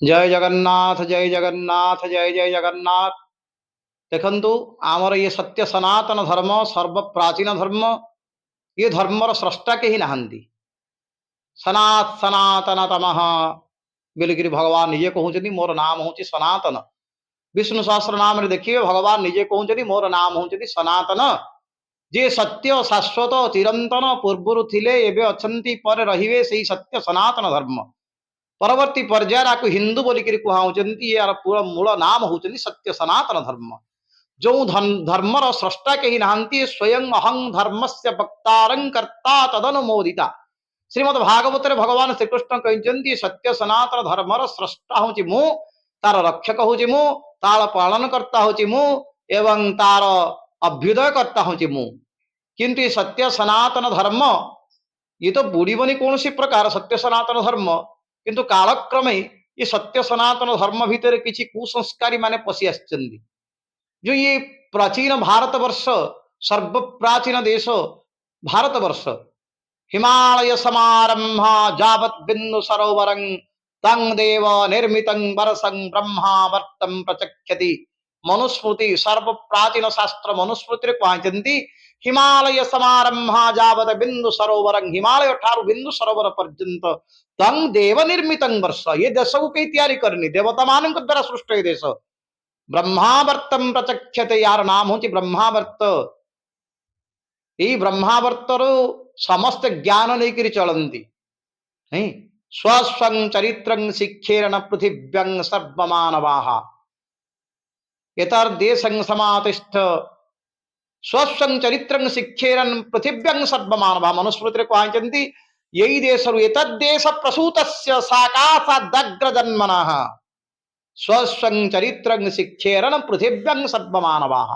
ଜୟ ଜଗନ୍ନାଥ, ଜୟ ଜଗନ୍ନାଥ, ଜୟ ଜୟ ଜଗନ୍ନାଥ। ଦେଖନ୍ତୁ, ଆମର ଇଏ ସତ୍ୟ ସନାତନ ଧର୍ମ ସର୍ବପ୍ରାଚୀନ ଧର୍ମ। ଇଏ ଧର୍ମର ସ୍ରଷ୍ଟା କେହି ନାହାନ୍ତି। ସନାତ ସନାତନ ତମଃ ବୋଲିକିରି ଭଗବାନ ନିଜେ କହୁଛନ୍ତି, ମୋର ନାମ ହଉଛି ସନାତନ। ବିଷ୍ଣୁ ସହସ୍ର ନାମରେ ଦେଖିବେ, ଭଗବାନ ନିଜେ କହୁଛନ୍ତି, ମୋର ନାମ ହଉଛନ୍ତି ସନାତନ। ଯିଏ ସତ୍ୟ, ଶାଶ୍ୱତ, ଚିରନ୍ତନ, ପୂର୍ବରୁ ଥିଲେ, ଏବେ ଅଛନ୍ତି, ପରେ ରହିବେ, ସେଇ ସତ୍ୟ ସନାତନ ଧର୍ମ। ପରବର୍ତ୍ତୀ ପର୍ଯ୍ୟାୟରେ ଆକୁ ହିନ୍ଦୁ ବୋଲିକିରି କୁହାହଉଛନ୍ତି। ୟାର ପୁରା ମୂଳ ନାମ ହଉଛନ୍ତି ସତ୍ୟ ସନାତନ ଧର୍ମ। ଯୋଉ ଧର୍ମର ସ୍ରଷ୍ଟା କେହି ନାହାନ୍ତି। ସ୍ୱୟଂ ଅହଂ ଧର୍ମସ୍ୟ ବକ୍ତାରଂ କର୍ତ୍ତା ତଦନୁମୋଦିତା। ଶ୍ରୀମଦ ଭାଗବତରେ ଭଗବାନ ଶ୍ରୀକୃଷ୍ଣ କହିଛନ୍ତି, ସତ୍ୟ ସନାତନ ଧର୍ମର ସ୍ରଷ୍ଟା ହଉଛି ମୁଁ, ତାର ରକ୍ଷକ ହଉଛି ମୁଁ, ତାର ପାଳନ କର୍ତ୍ତା ହଉଛି ମୁଁ ଏବଂ ତାର ଅଭ୍ୟୁଦୟ କର୍ତ୍ତା ହଉଛି ମୁଁ। କିନ୍ତୁ ଏ ସତ୍ୟ ସନାତନ ଧର୍ମ ଇଏ ତ ବୁଡ଼ିବନି କୌଣସି ପ୍ରକାର ସତ୍ୟ ସନାତନ ଧର୍ମ। କିନ୍ତୁ କାଳକ୍ରମେ ଏ ସତ୍ୟ ସନାତନ ଧର୍ମ ଭିତରେ କିଛି କୁସଂସ୍କାରୀ ମାନେ ପଶି ଆସିଛନ୍ତି। ଯୋଉ ଇଏ ପ୍ରାଚୀନ ଭାରତ ବର୍ଷ, ସର୍ବପ୍ରାଚୀନ ଦେଶ ଭାରତ ବର୍ଷ, ହିମାଳୟ ସମାରମ୍ଭ ଯାବତ୍ ବିନ୍ଦୁ ସରୋବରଂ ତଂ ଦେବ ନିର୍ମିତଂ ବରସଂ ବ୍ରହ୍ମାବର୍ତ୍ତಂ ପ୍ରଚକ୍ଷତି। ମନୁସ୍ମୃତି, ସର୍ବପ୍ରାଚୀନ ଶାସ୍ତ୍ର ମନୁସ୍ମୃତିରେ କୁହାଛନ୍ତି, ହିମାଳୟ ସମାରମ୍ଭ ଯାବତ ବିନ୍ଦୁ ସରୋବରଂ, ହିମାଳୟ ଠାରୁ ବିନ୍ଦୁ ସରୋବର ପର୍ଯ୍ୟନ୍ତ, ତଂ ଦେବ ନିର୍ମିତଂ ବର୍ଷ, ଏ ଦେଶକୁ କେହି ତିଆରି କରିନି, ଦେବତା ମାନଙ୍କ ଦ୍ୱାରା ସୃଷ୍ଟ ଏ ଦେଶ। ବ୍ରହ୍ମାବର୍ତ୍ତಂ ପ୍ରଚକ୍ଷତେ, ୟାର ନାମ ହଉଛି ବ୍ରହ୍ମାବର୍ତ୍ତ। ଏଇ ବ୍ରହ୍ମାବର୍ତ୍ତରୁ ସମସ୍ତେ ଜ୍ଞାନ ନେଇକିରି ଚଳନ୍ତି। ସ୍ୱସ୍ୱଂ ଚରିତ୍ରଂ ଶିକ୍ଷେରଣ ପୃଥିବ୍ୟଂ ସର୍ବମାନବାଃ ଏତର୍ଦେଶଂ ସମାତିଷ୍ଠ। ସ୍ୱସ୍ୱଂ ଚରିତ୍ରଂ ଶିକ୍ଷେରନ୍ ପୃଥିବ୍ୟଂ ସର୍ବମାନବାଃ। ମନୁସ୍ମୃତିରେ କୁହାଛନ୍ତି, ଏଇ ଦେଶରୁ, ଏତଦ୍ଦେଶ ପ୍ରସୂତସ୍ୟ ସାକାଶାଦଗ୍ର ଜନ୍ମନଃ ସ୍ୱସ୍ୱଂ ଚରିତ୍ରଂ ଶିକ୍ଷେରନ୍ ପୃଥିବ୍ୟଂ ସର୍ବମାନବାଃ।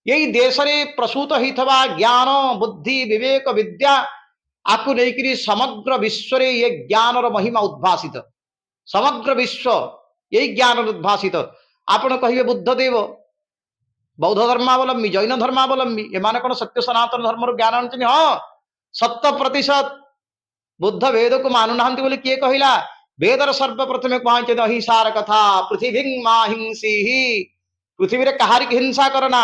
ଏଇ ଦେଶରେ ପ୍ରସୂତ ହେଇଥିବା ଜ୍ଞାନ, ବୁଦ୍ଧି, ବିବେକ, ବିଦ୍ୟା, ଆକୁ ନେଇକିରି ସମଗ୍ର ବିଶ୍ୱରେ ଏ ଜ୍ଞାନର ମହିମା ଉଦ୍ଭାସିତ। ସମଗ୍ର ବିଶ୍ୱ ଏଇ ଜ୍ଞାନର ଉଦ୍ଭାସିତ। ଆପଣ କହିବେ, ବୁଦ୍ଧଦେବ ବୌଦ୍ଧ ଧର୍ମାବଲମ୍ବୀ, ଜୈନ ଧର୍ମାବଲମ୍ବୀ, ଏମାନେ କଣ ସତ୍ୟ ସନାତନ ଧର୍ମରୁ ଜ୍ଞାନ ଆଣୁଛନ୍ତି? ହଁ, 100%। ବୁଦ୍ଧ ବେଦକୁ ମାନୁନାହାନ୍ତି ବୋଲି କିଏ କହିଲା? ବେଦର ସର୍ବପ୍ରଥମେ କୁହାଛନ୍ତି ଅହିଂସାର କଥା। ପୃଥିବୀଂ ମା ହିଂସୀଃ, ପୃଥିବୀରେ କାହାରିକି ହିଂସା କରନା।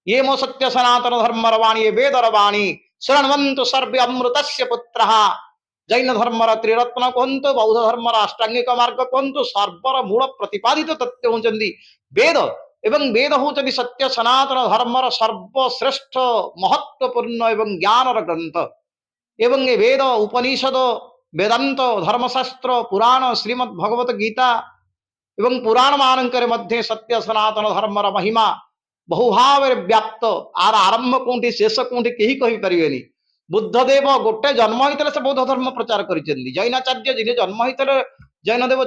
ଇଏ ମୋ ସତ୍ୟ ସନାତନ ଧର୍ମର ବାଣୀ, ଏ ବେଦର ବାଣୀ। ଶୃଣ୍ୱନ୍ତୁ ସର୍ବେ ଅମୃତସ୍ୟ ପୁତ୍ରଃ। ଜୈନ ଧର୍ମର ତ୍ରିରତ୍ନ କୁହନ୍ତୁ, ବୌଦ୍ଧ ଧର୍ମର ଅଷ୍ଟାଙ୍ଗିକ ମାର୍ଗ କୁହନ୍ତୁ, ସର୍ବର ମୂଳ ପ୍ରତିପାଦିତ ତତ୍ତ୍ୱ ହଉଛନ୍ତି ବେଦ ଏବଂ ବେଦ ହଉଛନ୍ତି ସତ୍ୟ ସନାତନ ଧର୍ମର ସର୍ବଶ୍ରେଷ୍ଠ, ମହତ୍ୱପୂର୍ଣ୍ଣ ଏବଂ ଜ୍ଞାନର ଗ୍ରନ୍ଥ। ଏବଂ ଏ ବେଦ, ଉପନିଷଦ, ବେଦାନ୍ତ, ଧର୍ମଶାସ୍ତ୍ର, ପୁରାଣ, ଶ୍ରୀମଦ୍ ଭଗବତ ଗୀତା ଏବଂ ପୁରାଣ ମାନଙ୍କରେ ମଧ୍ୟ ସତ୍ୟ ସନାତନ ଧର୍ମର ମହିମା ବହୁ ଭାବରେ ବ୍ୟାପ୍ତ। ଆର ଆରମ୍ଭ କୋଉଠି, ଶେଷ କୋଉଠି, କେହି କହିପାରିବେନି। ବୁଦ୍ଧଦେବ ଗୋଟେ ଜନ୍ମ ହେଇଥିଲେ, ସେ ବୌଦ୍ଧ ଧର୍ମ ପ୍ରଚାର କରିଛନ୍ତି। ଜୈନାଚାର୍ଯ୍ୟ ଯିଏ ଜନ୍ମ ହେଇଥିଲେ, ଜୈନ ଦେବ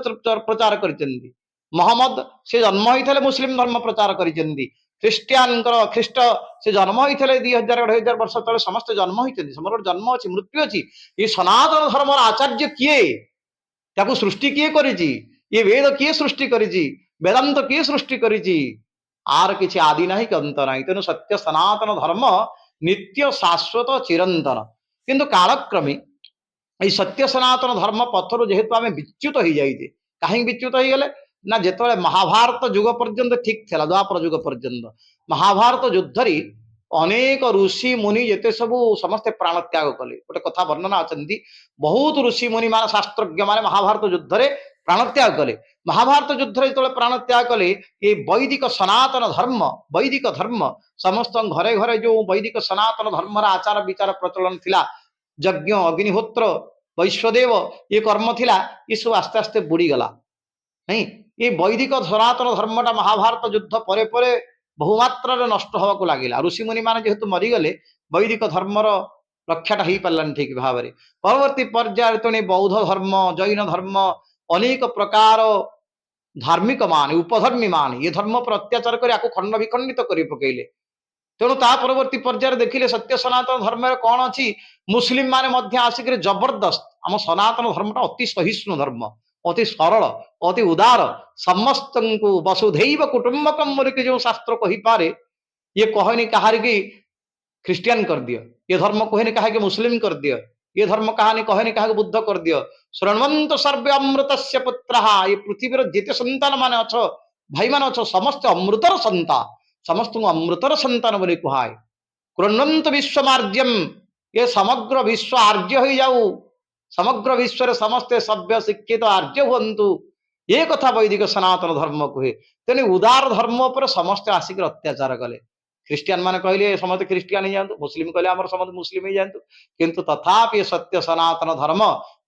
ପ୍ରଚାର କରିଛନ୍ତି। ମହମ୍ମଦ ସେ ଜନ୍ମ ହେଇଥିଲେ, ମୁସଲିମ ଧର୍ମ ପ୍ରଚାର କରିଛନ୍ତି। ଖ୍ରୀଷ୍ଟିଆନଙ୍କର ଖ୍ରୀଷ୍ଟ ସେ ଜନ୍ମ ହେଇଥିଲେ 2000 2500 ବର୍ଷ ତଳେ। ସମସ୍ତେ ଜନ୍ମ ହେଇଛନ୍ତି, ସମସ୍ତଙ୍କର ଜନ୍ମ ଅଛି, ମୃତ୍ୟୁ ଅଛି। ଏ ସନାତନ ଧର୍ମର ଆଚାର୍ଯ୍ୟ କିଏ? ତାକୁ ସୃଷ୍ଟି କିଏ କରିଛି? ଇଏ ବେଦ କିଏ ସୃଷ୍ଟି କରିଛି? ବେଦାନ୍ତ କିଏ ସୃଷ୍ଟି କରିଛି? ଆର କିଛି ଆଦି ନାହିଁ କି ଅନ୍ତ ନାହିଁ। ତେଣୁ ସତ୍ୟ ସନାତନ ଧର୍ମ ନିତ୍ୟ, ଶାଶ୍ୱତ, ଚିରନ୍ତନ। କିନ୍ତୁ କାଳକ୍ରମେ ଏଇ ସତ୍ୟ ସନାତନ ଧର୍ମ ପଥରୁ ଯେହେତୁ ଆମେ ବିଚ୍ୟୁତ ହେଇଯାଇଛେ। କାହିଁକି ବିଚ୍ୟୁତ ହେଇଗଲେ ନା, ଯେତେବେଳେ ମହାଭାରତ ଯୁଗ ପର୍ଯ୍ୟନ୍ତ ଠିକ ଥିଲା, ଦ୍ୱାପର ଯୁଗ ପର୍ଯ୍ୟନ୍ତ, ମହାଭାରତ ଯୁଦ୍ଧରେ ଅନେକ ଋଷି ମୁନି ଯେତେ ସବୁ ସମସ୍ତେ ପ୍ରାଣତ୍ୟାଗ କଲେ। ଗୋଟେ କଥା ବର୍ଣ୍ଣନା ଅଛନ୍ତି, ବହୁତ ଋଷି ମୁନି ମାନେ, ଶାସ୍ତ୍ରଜ୍ଞ ମାନେ ମହାଭାରତ ଯୁଦ୍ଧରେ ପ୍ରାଣତ୍ୟାଗ କଲେ। ମହାଭାରତ ଯୁଦ୍ଧରେ ଯେତେବେଳେ ପ୍ରାଣତ୍ୟାଗ କଲେ, ଏ ବୈଦିକ ସନାତନ ଧର୍ମ, ବୈଦିକ ଧର୍ମ, ସମସ୍ତଙ୍କ ଘରେ ଘରେ ଯୋଉ ବୈଦିକ ସନାତନ ଧର୍ମର ଆଚାର ବିଚାର ପ୍ରଚଳନ ଥିଲା, ଯଜ୍ଞ, ଅଗ୍ନିହୋତ୍ର, ବୈଶ୍ୱଦେବ, ଇଏ କର୍ମ ଥିଲା, ଏସବୁ ଆସ୍ତେ ଆସ୍ତେ ବୁଡ଼ିଗଲା। ନାଇଁ, ଏ ବୈଦିକ ସନାତନ ଧର୍ମଟା ମହାଭାରତ ଯୁଦ୍ଧ ପରେ ପରେ ବହୁମାତ୍ରାରେ ନଷ୍ଟ ହବାକୁ ଲାଗିଲା। ଋଷିମୁନି ମାନେ ଯେହେତୁ ମରିଗଲେ, ବୈଦିକ ଧର୍ମର ରକ୍ଷାଟା ହେଇପାରିଲାନି ଠିକ ଭାବରେ। ପରବର୍ତ୍ତୀ ପର୍ଯ୍ୟାୟରେ ତେଣୁ ବୌଦ୍ଧ ଧର୍ମ, ଜୈନ ଧର୍ମ, ଅନେକ ପ୍ରକାର ଧାର୍ମିକ ମାନେ, ଉପଧର୍ମୀ ମାନେ ଏ ଧର୍ମ ଉପରେ ଅତ୍ୟାଚାର କରି ଆକୁ ଖଣ୍ଡ ବିଖଣ୍ଡିତ କରି ପକେଇଲେ। ତେଣୁ ତା ପରବର୍ତ୍ତୀ ପର୍ଯ୍ୟାୟରେ ଦେଖିଲେ, ସତ୍ୟ ସନାତନ ଧର୍ମରେ କଣ ଅଛି? ମୁସଲିମ ମାନେ ମଧ୍ୟ ଆସିକରି ଜବରଦସ୍ତ। ଆମ ସନାତନ ଧର୍ମଟା ଅତି ସହିଷ୍ଣୁ ଧର୍ମ, ଅତି ସରଳ, ଅତି ଉଦାର। ସମସ୍ତଙ୍କୁ ବସୁଧୈବ କୁଟୁମ୍ବକମ ବୋଲିକି ଯୋଉ ଶାସ୍ତ୍ର କହିପାରେ, ଇଏ କହେନି କାହାରିକି ଖ୍ରୀଷ୍ଟିଆନ କରିଦିଅ। ଏ ଧର୍ମ କୁହେନି କାହାକି ମୁସଲିମ କରିଦିଅ। ଏ ଧର୍ମ କାହାନି କହେନି କାହାକୁ ବୁଦ୍ଧ କରିଦିଅ। ଶୃଣ୍ୱନ୍ତୁ ସର୍ବେ ଅମୃତସ୍ୟ ପୁତ୍ରଃ। ଏ ପୃଥିବୀର ଯେତେ ସନ୍ତାନ ମାନେ ଅଛ, ଭାଇମାନେ ଅଛ, ସମସ୍ତେ ଅମୃତର ସନ୍ତାନ, ସମସ୍ତଙ୍କୁ ଅମୃତର ସନ୍ତାନ ବୋଲି କୁହାଏ। କୃଣ୍ୱନ୍ତୁ ବିଶ୍ୱମାର୍ଯ୍ୟମ୍, ଏ ସମଗ୍ର ବିଶ୍ୱ ଆର୍ଯ୍ୟ ହେଇଯାଉ, ସମଗ୍ର ବିଶ୍ୱରେ ସମସ୍ତେ ସଭ୍ୟ ଶିକ୍ଷିତ ଆର୍ଯ୍ୟ ହୁଅନ୍ତୁ, ଏ କଥା ବୈଦିକ ସନାତନ ଧର୍ମ କୁହେ। ତେଣୁ ଉଦାର ଧର୍ମ ଉପରେ ସମସ୍ତେ ଆସିକି ଅତ୍ୟାଚାର କଲେ। ଖ୍ରୀଷ୍ଟିଆନ ମାନେ କହିଲେ ସମସ୍ତେ ଖ୍ରୀଷ୍ଟିଆନ ହେଇଯାଆନ୍ତୁ, ମୁସଲିମ କହିଲେ ଆମର ସମସ୍ତେ ମୁସଲିମ ହେଇଯାଆନ୍ତୁ, କିନ୍ତୁ ତଥାପି ସତ୍ୟ ସନାତନ ଧର୍ମ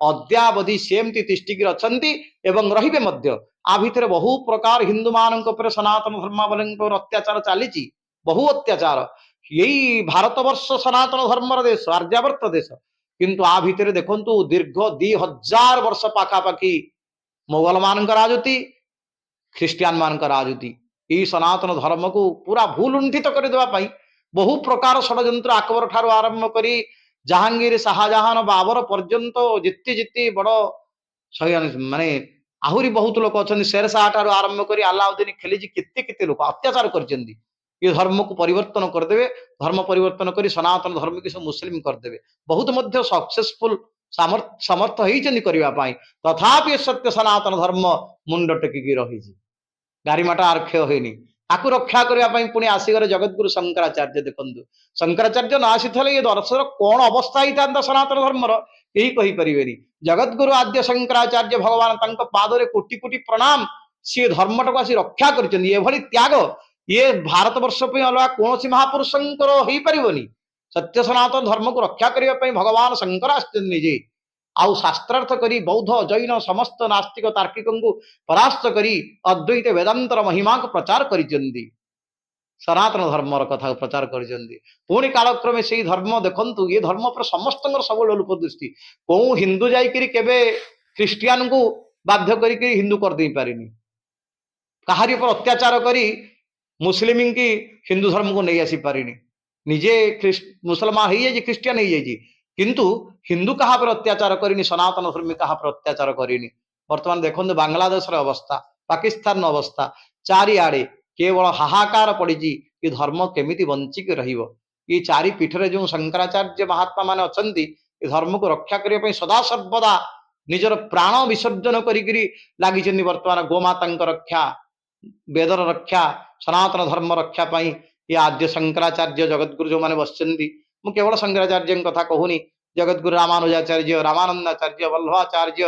ଅଦ୍ୟାବଧି ସେମିତି ତିଷ୍ଠିକି ଅଛନ୍ତି ଏବଂ ରହିବେ ମଧ୍ୟ। ଆ ଭିତରେ ବହୁ ପ୍ରକାର ହିନ୍ଦୁମାନଙ୍କ ଉପରେ, ସନାତନ ଧର୍ମାବଲମ୍ବୀଙ୍କ ଉପରେ ଅତ୍ୟାଚାର ଚାଲିଛି, ବହୁ ଅତ୍ୟାଚାର। ଏଇ ଭାରତବର୍ଷ ସନାତନ ଧର୍ମର ଦେଶ, ଆର୍ଯ୍ୟାବର୍ତ୍ତ ଦେଶ, କିନ୍ତୁ ଆ ଭିତରେ ଦେଖନ୍ତୁ ଦୀର୍ଘ 2000 ବର୍ଷ ପାଖାପାଖି ମୋଗଲ ମାନଙ୍କ ରାଜୁତି, ଖ୍ରୀଷ୍ଟିଆନ ମାନଙ୍କ ରାଜୁତି, ଏଇ ସନାତନ ଧର୍ମକୁ ପୁରା ଭୁଲୁଣ୍ଠିତ କରିଦେବା ପାଇଁ ବହୁ ପ୍ରକାର ଷଡ଼ଯନ୍ତ୍ର, ଆକବର ଠାରୁ ଆରମ୍ଭ କରି ଜାହାଙ୍ଗୀର, ଶାହଜାହାନ, ବାବର ପର୍ଯ୍ୟନ୍ତ ଯେତେ ଯେତେ ବଡ଼ ମାନେ ଆହୁରି ବହୁତ ଲୋକ ଅଛନ୍ତି, ଶେରଶାହ ଠାରୁ ଆରମ୍ଭ କରି ଆଲାଉଦ୍ଦିନ ଖିଲଜି, କେତେ କେତେ ଲୋକ ଅତ୍ୟାଚାର କରିଛନ୍ତି। ଏ ଧର୍ମକୁ ପରିବର୍ତ୍ତନ କରିଦେବେ, ଧର୍ମ ପରିବର୍ତ୍ତନ କରି ସନାତନ ଧର୍ମକୁ ସବୁ ମୁସଲିମ କରିଦେବେ। ବହୁତ ମଧ୍ୟ ସକ୍ସେସଫୁଲ, ସମର୍ଥ ହେଇଛନ୍ତି କରିବା ପାଇଁ। ତଥାପି ଏ ସତ୍ୟ ସନାତନ ଧର୍ମ ମୁଣ୍ଡ ଟେକିକି ରହିଛି, ଗାରିମାଟା ଆର କ୍ଷୟ ହେଇନି। ତାକୁ ରକ୍ଷା କରିବା ପାଇଁ ପୁଣି ଆସିଗଲେ ଜଗତଗୁରୁ ଶଙ୍କରାଚାର୍ଯ୍ୟ। ଦେଖନ୍ତୁ, ଶଙ୍କରାଚାର୍ଯ୍ୟ ନ ଆସିଥିଲେ ଏ ଦର୍ଶର କଣ ଅବସ୍ଥା ହେଇଥାନ୍ତା ସନାତନ ଧର୍ମର, କେହି କହିପାରିବେନି। ଜଗତଗୁରୁ ଆଦ୍ୟ ଶଙ୍କରାଚାର୍ଯ୍ୟ ଭଗବାନ, ତାଙ୍କ ପାଦରେ କୋଟି କୋଟି ପ୍ରଣାମ। ସିଏ ଧର୍ମଟାକୁ ଆସି ରକ୍ଷା କରିଛନ୍ତି। ଏଭଳି ତ୍ୟାଗ ଇଏ ଭାରତ ବର୍ଷ ପାଇଁ ଅଲଗା କୌଣସି ମହାପୁରୁଷଙ୍କର ହେଇପାରିବନି। ସତ୍ୟ ସନାତନ ଧର୍ମକୁ ରକ୍ଷା କରିବା ପାଇଁ ଭଗବାନ ଶଙ୍କର ଆସିଛନ୍ତି ନିଜେ, ଆଉ ଶାସ୍ତ୍ରାର୍ଥ କରି ବୌଦ୍ଧ, ଜୈନ, ସମସ୍ତ ନାସ୍ତିକ ତାର୍କିକଙ୍କୁ ପରାସ୍ତ କରି ଅଦ୍ୱୈତ ବେଦାନ୍ତର ମହିମାକୁ ପ୍ରଚାର କରିଛନ୍ତି, ସନାତନ ଧର୍ମର କଥାକୁ ପ୍ରଚାର କରିଛନ୍ତି। ପୁଣି କାଳକ୍ରମେ ସେଇ ଧର୍ମ ଦେଖନ୍ତୁ, ଏ ଧର୍ମ ଉପରେ ସମସ୍ତଙ୍କର ସବୁବେଳେ ଲୋପ ଦୃଷ୍ଟି। କୋଉ ହିନ୍ଦୁ ଯାଇକିରି କେବେ ଖ୍ରୀଷ୍ଟିଆନଙ୍କୁ ବାଧ୍ୟ କରିକି ହିନ୍ଦୁ କରିଦେଇ ପାରିନି, କାହାରି ଉପରେ ଅତ୍ୟାଚାର କରି ମୁସଲିମକି ହିନ୍ଦୁ ଧର୍ମକୁ ନେଇ ଆସିପାରିନି। ନିଜେ ମୁସଲମାନ ହେଇଯାଇଛି, ଖ୍ରୀଷ୍ଟିଆନ ହେଇଯାଇଛି, କିନ୍ତୁ ହିନ୍ଦୁ କାହା ଉପରେ ଅତ୍ୟାଚାର କରିନି, ସନାତନ ଧର୍ମୀ କାହା ଉପରେ ଅତ୍ୟାଚାର କରିନି। ବର୍ତ୍ତମାନ ଦେଖନ୍ତୁ ବାଂଲାଦେଶର ଅବସ୍ଥା, ପାକିସ୍ତାନର ଅବସ୍ଥା, ଚାରିଆଡ଼େ କେବଳ ହାହାକାର ପଡ଼ିଛି ଏ ଧର୍ମ କେମିତି ବଞ୍ଚିକି ରହିବ। ଏ ଚାରି ପୀଠରେ ଯେଉଁ ଶଙ୍କରାଚାର୍ଯ୍ୟ ମହାତ୍ମା ମାନେ ଅଛନ୍ତି, ଏ ଧର୍ମକୁ ରକ୍ଷା କରିବା ପାଇଁ ସଦାସର୍ବଦା ନିଜର ପ୍ରାଣ ବିସର୍ଜନ କରିକିରି ଲାଗିଛନ୍ତି। ବର୍ତ୍ତମାନ ଗୋମାତାଙ୍କ ରକ୍ଷା, ବେଦର ରକ୍ଷା, ସନାତନ ଧର୍ମ ରକ୍ଷା ପାଇଁ ଏ ଆଦ୍ୟ ଶଙ୍କରାଚାର୍ଯ୍ୟ ଜଗତଗୁରୁ ଯେଉଁମାନେ ବସିଛନ୍ତି, ମୁଁ କେବଳ ଶଙ୍କରାଚାର୍ଯ୍ୟଙ୍କ କଥା କହୁନି, ଜଗତଗୁରୁ ରାମାନୁଜାଚାର୍ଯ୍ୟ, ରାମାନନ୍ଦାଚାର୍ଯ୍ୟ, ବଲ୍ଲଭାଚାର୍ଯ୍ୟ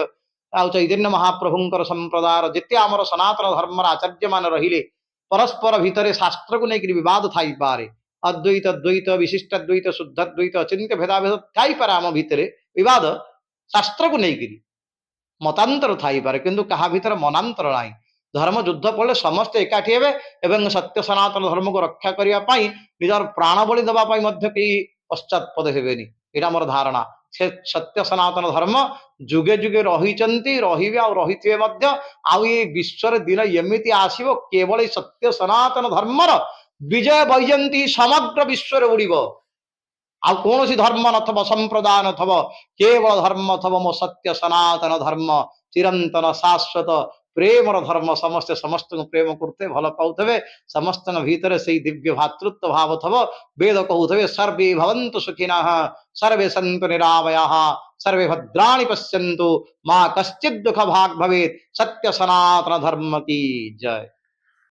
ଆଉ ଚୈତନ୍ୟ ମହାପ୍ରଭୁଙ୍କର ସମ୍ପ୍ରଦାୟର ଯେତେ ଆମର ସନାତନ ଧର୍ମର ଆଚାର୍ଯ୍ୟମାନେ ରହିଲେ, ପରସ୍ପର ଭିତରେ ଶାସ୍ତ୍ରକୁ ନେଇକରି ବିବାଦ ଥାଇପାରେ, ଅଦ୍ୱୈତ, ଦ୍ୱୈତ, ବିଶିଷ୍ଟାଦ୍ୱୈତ, ଶୁଦ୍ଧାଦ୍ୱୈତ, ଅଚିନ୍ତ୍ୟ ଭେଦାଭେଦ ଥାଇପାରେ, ଆମ ଭିତରେ ବିବାଦ ଶାସ୍ତ୍ରକୁ ନେଇକରି ମତାନ୍ତର ଥାଇପାରେ, କିନ୍ତୁ କାହା ଭିତରେ ମନାନ୍ତର ନାହିଁ। ଧର୍ମ ଯୁଦ୍ଧ ପଡ଼ିଲେ ସମସ୍ତେ ଏକାଠି ହେବେ ଏବଂ ସତ୍ୟ ସନାତନ ଧର୍ମକୁ ରକ୍ଷା କରିବା ପାଇଁ ନିଜର ପ୍ରାଣବଳି ଦେବା ପାଇଁ ମଧ୍ୟ କେହି ପଶ୍ଚାତପଦ ହେବେନି। ଏଇଟା ମୋର ଧାରଣା। ସେ ସତ୍ୟ ସନାତନ ଧର୍ମ ଯୁଗେ ଯୁଗେ ରହିଛନ୍ତି, ରହିବେ ଆଉ ରହିଥିବେ ମଧ୍ୟ। ଆଉ ଏଇ ବିଶ୍ୱରେ ଦିନ ଏମିତି ଆସିବ, କେବଳ ଏଇ ସତ୍ୟ ସନାତନ ଧର୍ମର ବିଜୟ ବୈଜୟନ୍ତୀ ସମଗ୍ର ବିଶ୍ୱରେ ଉଡ଼ିବ। ଆଉ କୌଣସି ଧର୍ମ ନଥବ, ସମ୍ପ୍ରଦାୟ ନଥବ, କେବଳ ଧର୍ମ ଥବ ମୋ ସତ୍ୟ ସନାତନ ଧର୍ମ, ଚିରନ୍ତନ ଶାଶ୍ୱତ ପ୍ରେମର ଧର୍ମ। ସମସ୍ତେ ସମସ୍ତଙ୍କୁ ପ୍ରେମ କରୁଥିବେ, ଭଲ ପାଉଥିବେ, ସମସ୍ତଙ୍କ ଭିତରେ ସେଇ ଦିବ୍ୟ ଭାତୃତ୍ୱ ଭାବ ଥବ। ବେଦ କହୁଥିବେ ସର୍ବେ ଭବନ୍ତୁ ସୁଖିନଃ, ସର୍ବେ ସନ୍ତୁ ନିରାମୟାଃ, ସର୍ବେ ଭଦ୍ରାଣୀ ପଶ୍ୟନ୍ତୁ, ମା କଶ୍ଚିଦ୍ ଦୁଃଖ ଭାଗ ଭବେତ୍। ସତ୍ୟ ସନାତନ ଧର୍ମ କି ଜୟ।